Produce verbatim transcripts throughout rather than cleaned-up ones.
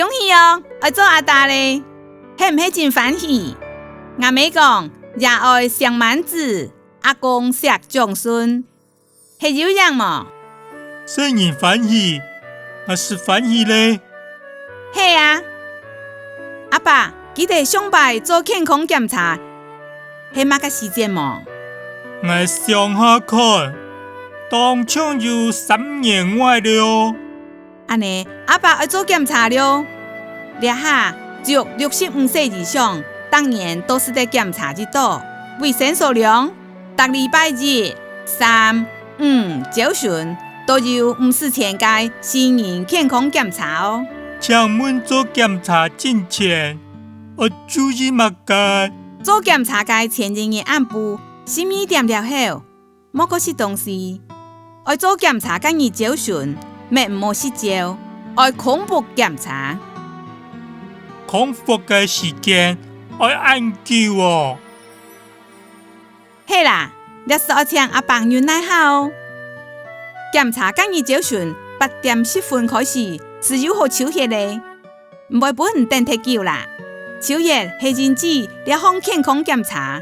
恭喜哦，愛做阿爹咧，係毋係真歡喜？阿姆講，爺哀惜滿子，阿公惜長孫，係有影無？細人歡喜，𠊎斯歡喜咧。係啊，阿爸，記得上擺做健康檢查，係麼个時節無？𠊎想下看，當像有三年外了哦。 恁呢，阿爸愛做檢查了。這下，足六十五歲以上，逐年都使得檢查一到。衛生所量，逐禮拜一、三、五朝晨，都有毋使錢个成人健康檢查哦。請問做檢查進前，愛注意麼个？做檢查个前一日暗晡，十二點了後， 莫過食東西。愛做檢查个日朝晨，乜毋好食朝，愛空腹檢查。空腹个時間愛恁久哦？係啦，這斯愛請阿伯忍耐下哦。檢查个日朝晨八點十分開始，斯有好抽血咧。 毋會分你等忒久啦。抽血係引致這項健康檢查，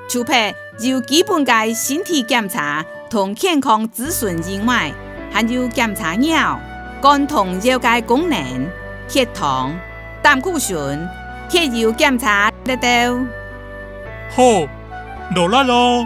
除忒有基本个身體檢查同健康諮詢以外，還有檢查尿、肝同腰个功能、血糖、膽固醇、血油檢查這兜。好，勞力哦！